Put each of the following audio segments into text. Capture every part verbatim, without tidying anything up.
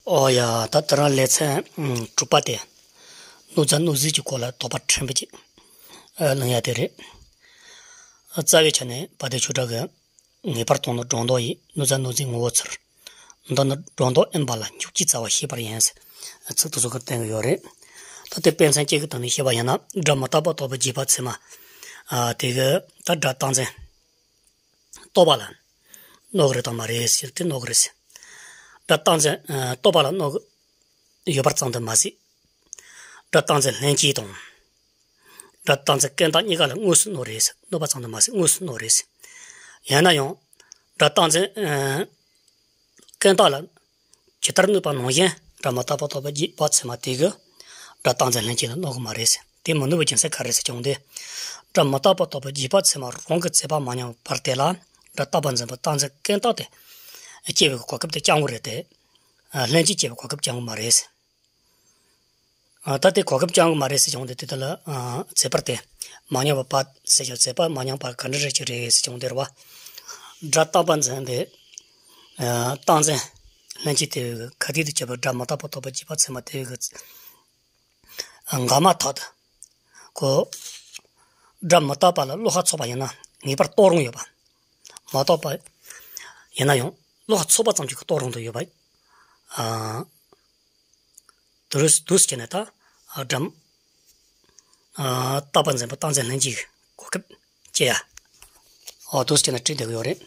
ཨོ་ཡ། ད་ད་རང་ལེ་ཚན་ཨམ་དྲུག་པ་དེ། གནོད་བྱ་གནོད་གཟིགས་ཀྱི་སྐོར་ལ་དོགས་པ་ཕྲན་བུ་ཅིག་ཨ་གླེང་ཡ་དེ་རེད། ཨ་རྩ་བའི་ཆ་ནས་དཔལ་ལྡན་ཆོས་གྲགས་ཀྱིས། ངེས་པར་དོན་ནི་སྒྲོ་འདོགས་ཡིན། གནོད་བྱ་གནོད་གཟིགས་ངོ་བོ་ཚུལ། འདི་ནི་སྒྲོ་འདོགས་ཨིན་པ་ལ་འཇུག་ཅེས་རྩ་བ་ཤེས་པར་ཡིན་ཟེར། ཚིག་དེ་ཚོ་གི་བསྟན་གྱི་ཡོད་རེད། ད་དེ་དཔེ་མཚོན་གཅིག་གི་སྟེང་ནས་བཤད་པ་ཡིན་ན། སྒྲ་མི་རྟག་པ་རྟོགས་པའི་རྗེས་དཔག་ཚད་མ། ཨ་དེ་གི་ད་སྒྲ་རྟག་འཛིན་རྟོག་པ་ལ་གནོད་གི་རེད་དང་མ་རེད་ཟེར་དེ་གནོད་གི་རེད་ཟེར། སྒྲ་རྟག་འཛིན་ཨ་རྟོག་པ་ལ་གནོད་གི་ཡོད་པ་ཙམ་དུ་མ་ཟད། སྒྲ་རྟག་འཛིན་ལྷན་སྐྱེས་དང་། སྒྲ་རྟག་འཛིན་ཀུན་བརྟགས་གཉིས་ཀ་ལ་དངོས་སུ་གནོད་རེད་ཟེར། གནོད་པ་ཙམ་དུ་མ་ཟད་དངོས་སུ་གནོད་རེད་ཟེར། ཡིན་ན་ཡང་། སྒྲ་རྟག་འཛིན་ཨ་ཀུན་བརྟགས་ལ་ཇི་ལྟར་གནོད་པ་ནང་བཞིན་སྒྲ་མི་རྟག་པ་རྟོགས་པའི་རྗེས་དཔག་ཚད་མ་དེ་གིས་སྒྲ་རྟག་འཛིན་ལྷན་སྐྱེས་ལ་གནོད་གི་མ་རེད་ཟེར། དེ་མི་གནོད་པའི་རྒྱུ་མཚན་ག་རེ་ཟེར་ཀྱང་དེ། སྒྲ་མི་རྟག་པ་རྟོགས་པའི་རྗེས་དཔག་ཚད་མ་རང་གི་རྗེས་དཔག་མ་ཉམས་པར་དེ་ལ་སྒྲ་རྟག་པ་འཛིན་པའི་རྟག་འཛིན་ཀུན་བརྟགས་དེ་སྐྱེ་བའི་གོ་སྐབས་དེ་རྐྱང་པོ་རེད་དེ། ཨ་ལྷན་སྐྱེས་སྐྱེ་བའི་གོ་སྐབས་རྐྱང་པོ་མ་རེད་ཟེར། ཨ་ད་དེ་གོ་སྐབས་རྐྱང་པོ་མ་རེད་ཟེར་བྱུང་སྟེ་དེ་དག་ལ་ཨ་ཁྱད་པར་དེ་མ་ཉམས་པ་པ་ཟེར་ཀྱང་ཁྱད་པར་མ་ཉམས་པ་ག་འདྲ་རེད་ཅིག་རེད་ཟེར་བྱུང་སྟེ་རེད་བ། སྒྲ་རྟག་པ་འཛིན་པའི་ཨ་རྟག་འཛིན་ལྷན་སྐྱེས་དེ་ག་དུས་དུ་གྱུར་པའི་སྒྲ་མི་རྟག་པ་རྟོགས་པའི་རྗེས་དཔག་ཚད་མ་དེ་གི་འགག་མ་ཐག་ཏུ་ཁོ་སྒྲ་མི་རྟག་པ་ལ་བློ་ཁ་ཚོགས་པ་ཡིན་ན་ངེས་པར་རྟོགས་རུང་ཡོད་པ། མ་རྟོགས་པ་ཡིན་ན་ཡང་བློ་ཁ་ཚོགས་པ་ཙམ་གྱིས་རྟོགས་རུང་དུ་ཡོད་པ། ཨ། དུ་རུ་དུས་སུ་བྱས་ནས་ད་སྒྲ་མི་རྟག་པ་འཛིན་པའི་རྟག་འཛིན་ལྷན་སྐྱེས་གོ་སྐབས་སྐྱེ་ཡ། འོ་དུས་སུ་བྱས་ནས་བྲིས་བསྡད་ཀྱི་ཡོད་རེད།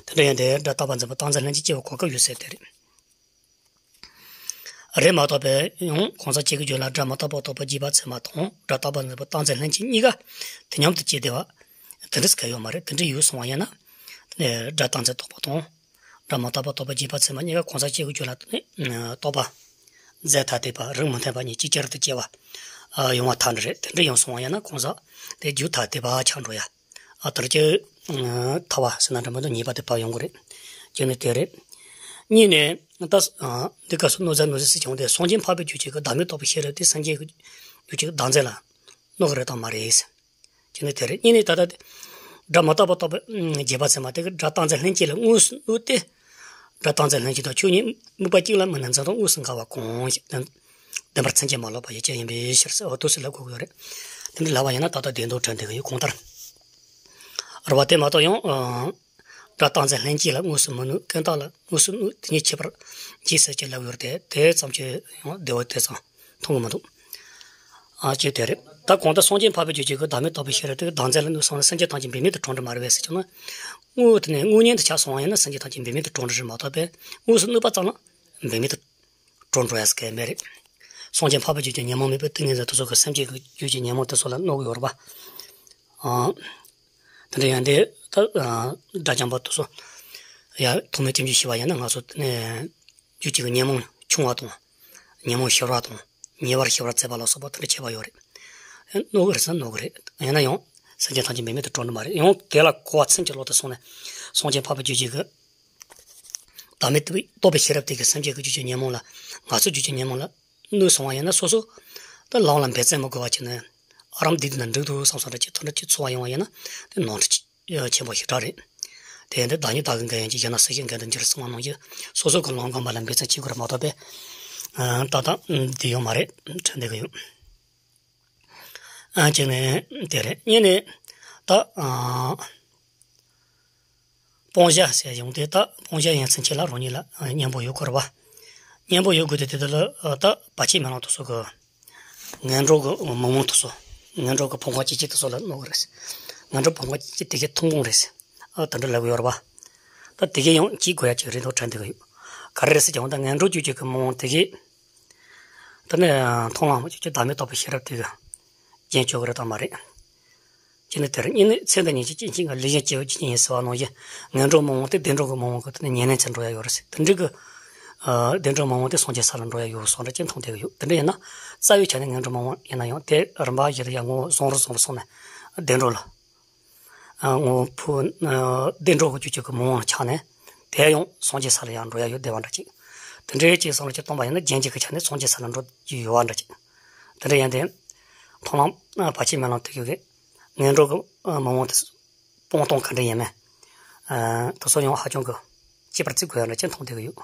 དེ་འདྲ་ཡིན་དུས་སྒྲ་རྟག་པ་འཛིན་པའི་རྟག་འཛིན་ལྷན་སྐྱེས་སྐྱེ་བའི་གོ་སྐབས་ཡོད་ཟེར་དེ་རེད། རེད་མ་གཏོགས་པའི་ཡང་གང་ཟག་གཅིག་གི་རྒྱུད་ལ་སྒྲ་མི་རྟག་པ་རྟོགས་པའི་རྗེས་དཔག་ཚད་མ་དང་སྒྲ་རྟག་པ་འཛིན་པའི་རྟག་འཛིན་ལྷན་སྐྱེས་གཉིས་ཀ་དུས་མཉམ་དུ་སྐྱེས་བསྡད་པ། དེ་འདྲ་ཟེར་མཁན་ཡོད་མ་རེད། དེ་འདྲ་ཡོད་སོང་བ་ཡིན་ན། དེ་ནས་སྒྲ་རྟག་འཛིན་རྟོག་པ་དང་། སྒྲ་མི་རྟག་པ་རྟོགས་པའི་རྗེས་དཔག་ཚད་མ་གཉིས་ཀ་གང་ཟག་གཅིག་གི་རྒྱུད་ལ་དེ་ནས་རྟོག་པ་རྫས་ཐ་དད་པ་རིགས་མི་མཐུན་པ་གཉིས་ཅིག་ཅར་དུ་སྐྱེ་བ་ཡོང་བ་ཐལ་འདྲ་རེད། དེ་འདྲ་ཡོང་སོང་བ་ཡིན་ན་གང་ཟག་དེ་རྒྱུ་ཐ་དད་པ་ཆགས་འགྲོ་ཡ། ཨ་དེར་གྱི་ཐ་བ་ཟེར་ན་འདྲ་མི་འདུག་ཉེས་པ་དེ་བབས་ཡོང་གི་རེད། གཅིག་ནི་དེ་རེད། གཉིས་ནི། ད་འདི་སྐབས་སུ་གནོད་བྱ་གནོད་གཟིགས་ཟེར་བྱུང་སྟེ་སངས་རྒྱས་འཕགས་པའི་རྒྱུད་ཅིག་གི་བདག་མེད་རྟོགས་པའི་ཤེས་རབ་དེ་སེམས་ཅན་གྱི་རྒྱུད་ཅིག་གི་བདག་འཛིན་ལ་གནོད་གི་རེད་དང་མ་རེད། གཅིག་ནི་དེ་རེད། གཉིས་ནི་ད་ལྟ་སྒྲ་མི་རྟག་པ་རྟོགས་པའི་རྗེས་དཔག་ཚད་མ་དེ་གི་སྒྲ་རྟག་འཛིན་ལྷན་སྐྱེས་ལ་དངོས་སུ་གནོད་དེ། སྒྲ་རྟག་འཛིན་ལྷན་སྐྱེས་དང་ཆོས་ཉིད་དམིགས་པ་གཅིག་ལ་དམིགས་ནས་འཛིན་སྟངས་དངོས་སུ་འགལ་བ་གང་ཞིག་བདེན་པར་ཚིམ་བྱེད་མ་ལོག་པ་ཡོད་ཅན་ཡིན་པའི་ཕྱིར་ཟེར། འོ་དུས་སུ་ལབ་དགོས་ཀྱི་ཡོད་རེད། དེ་འདྲ་ལབ་པ་ཡིན་ན་ད་ལྟ་བདེན་དོན་དྲན་བསྡད་ཀྱི་ཡོད་གང་ལྟར། རེད་བ། དེ་མ་གཏོགས་ཡང་། སྒྲ་རྟག་འཛིན་ལྷན་སྐྱེས་ལ་དངོས་སུ་མི་གནོད། ཀུན་བརྟགས་ལ་དངོས་སུ་གནོད། དེ་གཉིས་ཁྱད་པར་འབྱེད་ཟེར་གྱི་ལབ་ཡོད་རེད་དེ། དེ་ཙམ་གྱིས་ཡང་བདེ་བ་དེ་ཙམ་མཐོང་གི་མི་འདུག་ཨ་ཅེ་དེ་རེད། ད་གང་ལྟར་སངས་རྒྱས་འཕགས་པའི་རྒྱུད་ཅིག་གི་བདག་མེད་རྟོགས་པའི་ཤེས་རབ་དེ་བདག་འཛིན་ལ་གནོད་སོང་ན་སེམས་ཅན་ཐམས་ཅད་འབད་མེད་དུ་གྲོངས་འགྲོ་མ་རེད་པས་ཟེར་ཀྱང་ན། དངོས་དེ་ནས་དངོས་གཉེན་དུ་ཆགས་སོང་བ་ཡིན་ན་སེམས་ཅན་ཐམས་ཅད་འབད་མེད་དུ་གྲོངས་འགྲོ་རེད་མ་གཏོགས་པས་དངོས་སུ་གནོད་པ་ཙམ་ལ་འབད་མེད་དུ་གྲོངས་འགྲོ་ཡ་ཟེར་མཁན་མེད་རེད། སངས་རྒྱས་འཕགས་པའི་རྒྱུད་ཀྱི་ཉོན་མོངས་མེད་པའི་ཏིང་ངེ་འཛིན་དེ་ཚོ་གི་སེམས་ཅན་གྱི་རྒྱུད་ཀྱི་ཉོན་མོངས་དེ་ཚོ་ལ་གནོད་ཀྱི་ཡོད་རེད་པ། ཨ། དེ་འདྲ་ཡང་དེ་ད་དགྲ་བཅོམ་པ་དེ་ཚོ་ཡ་ཐོག་མའི་སྐྱེ་འཇིག་ཤེས་པ་ཡིན་ན་ང་ཚོ་རྒྱུད་གཅིག་གི་ཉོན་མོངས་ཆུང་བ་དང་། ཉོན་མོངས་ཞི་བ་དང་། ཉེ་བར་ཞི་བར་མཛད་པ་ལ་སོགས་པ་དེ་འདྲ་ཁྱད་པར་ཡོད་རེད། གནོད་གི་རེད་ཟེར་ན་གནོད་གི་རེད། ཡིན་ན་ཡང་སེམས་ཅན་ཐམས་ཅད་འབད་མེད་དུ་གྲོངས་ནི་མ་རེད། ཡང་དེ་ལ་གོ་བ་ཚིམ་གྱི་ལོག་ཏུ་སོང་ནས་སངས་རྒྱས་འཕགས་པའི་རྒྱུད་ཀྱི་བདག་མེད་རྟོགས་པའི་ཤེས་རབ་དེ་གིས་སེམས་ཅན་གྱི་རྒྱུད་ཀྱི་ཉོན་མོངས་ལ། ང་ཚོའི་རྒྱུད་ཀྱི་ཉོན་མོངས་ལ་གནོད་སོང་བ་ཡིན་ན་སོ་སོ་ད་ལམ་ལ་འབད་བརྩོན་མི་དགོས་པ་བྱས་ནས་ཨ་རམ་འདི་འདི་ན་འགྲིག་འདུག་བསམ་སོང་འདྲ་ཅིག་དོན་འདྲ་ཅིག་ཚོར་བ་ཡོང་བ་ཡིན་ན་དེ་ནོར་འཁྲུལ་ཆེན་པོ་ཞེ་དྲག་རེད། དེ་ཡིན་དུས་བདག་ཉིད་བདག་གི་འགན་ཡིན་གྱི་ཡང་ན་སྲིད་ཞིའི་འགན་དུ་འགྱུར་གསུངས་པ་ནང་བཞིན་སོ་སོ་གི་ལམ་སྒོམ་པ་ལ་འབད་བརྩོན་བྱེད་དགོས་རེད་མ་གཏོགས་པས། ཨ། ཏག་ཏག་འདི་ཡོད་མ་རེད་དྲན་བསྡད་ཀྱི་ཡོད། ཨ། གཅིག་ནས་དེ་རེད། གཉིས་ནས་ད། ཨ། སྤང་བྱ་ཟེར་ཡོང་དུས་ད་སྤང་བྱ་ཡིན་ཚུན་ཆད་ལ་རང་ཉིད་ལ་གཉེན་པོ་ཡོད་དགོས་རེད་པ། གཉེན་པོ་ཡོད་དགོས་དུས་དེ་དག་ལ་ད་བར་ཆད་མེད་ལམ་དེ་ཚོ་གི། ངན་འགྲོ་གི་མི་མང་དེ་ཚོ། ངན་འགྲོ་གི་ཕམ་ཁ་སྐྱེད་བྱེད་དེ་ཚོ་ལ་གནོད་གི་རེད། ངན་འགྲོ་ཕམ་ཁ་སྐྱེད་བྱེད་དེ་གའི་མཐོང་སྤང་རེད། ཨ། དེ་འདྲ་ལབ་ཀྱི་ཡོད་རེད་པ། ད་དེ་གའི་ཡང་གཅིག་དགོས་ཡ་གཅིག་རེད་འདུག་དྲན་བསྡད་ཀྱི་ཡོད། ག་རེ་རེད་ཟེར་ཀྱང་ད་ངན་འགྲོ་རྒྱུད་ཀྱི་མི་མང་དེ་གའི། དེ་ནས་མཐོང་ལམ་རྒྱུད་ཀྱི་བདག་མེད་རྟོགས་པའི་ཤེས་རབ་དེ་གིས་རྐྱེན་བཅོ་གི་རེད་དང་མ་རེད། གཅིག་ནི་དེ་རེད། གཉིས་ནི་ཚེ་འདི་ཉིད་ཀྱི་སྐྱེ་འཇིག་གི་ལས་གཞན་སྐྱེ་བ་ཇི་སྙེད་ཡིན་ཟེར་བ་ནང་བཞིན་ངན་འགྲོ་མི་མང་དེ་བདེ་འགྲོ་གི་མི་མང་གི་དེ་ནི་ཉེ་གནས་ཚུར་འགྲོ་ཡ་ཡོད་རེད་ཟེར། དེ་འདྲའི་གི། ཨ། བདེ་འགྲོ་མི་མང་དེ་སངས་རྒྱས་ས་ལ་འགྲོ་ཡ་ཡོད་བསམ་འདྲ་ཅིག་མཐོང་བསྡད་ཀྱི་ཡོད། དེ་འདྲ་ཡིན་ན་རྩ་བའི་ཆ་ནས་ངན་འགྲོ་མི་མང་ཡིན་ན་ཡང་དེ་རིམ་པ་བཞིན་དུ་ཡར་ངོ་བོ་བཟང་རུ་བཟང་རུ་སོང་ནས་བདེ་འགྲོ་ལ། ཨ། ངོ་བོ་ཕུགས། ཨ། བདེ་འགྲོ་གི་རྒྱུད་ཀྱི་གི་མི་མང་ལ་ཆགས་ནས་དེ་ཡང་སངས་རྒྱས་ས་ལ་ཡང་འགྲོ་ཡ་ཡོད་བདེ་བ་འདྲ་ཅིག་དེ་འདྲའི་ཅིག་བསམ་བློ་ཅིག་གཏོང་པ་ཡིན་ན་རྒྱུན་གཅིག་གི་ཆ་ནས་སངས་རྒྱས་ས་ལ་འགྲོ་རྒྱུ་ཡོད་པ་འདྲ་ཅིག་དེ་འདྲ་ཡིན་དུས། མཐོང་ལམ་བར་ཆད་མེད་ལམ་དེ་ཡོད་གི། ངན་འགྲོ་གི་མི་མང་དེ་སྤང་སྟངས་ག་འདྲ་ཡིན་མིན། ཨ། དེ་ཚོ་ཡང་ཧ་ཅང་གི་གཅེས་པར་བརྩི་དགོས་ཡ་འདྲ་ཅིག་མཐོང་བསྡད་ཀྱི་ཡོད།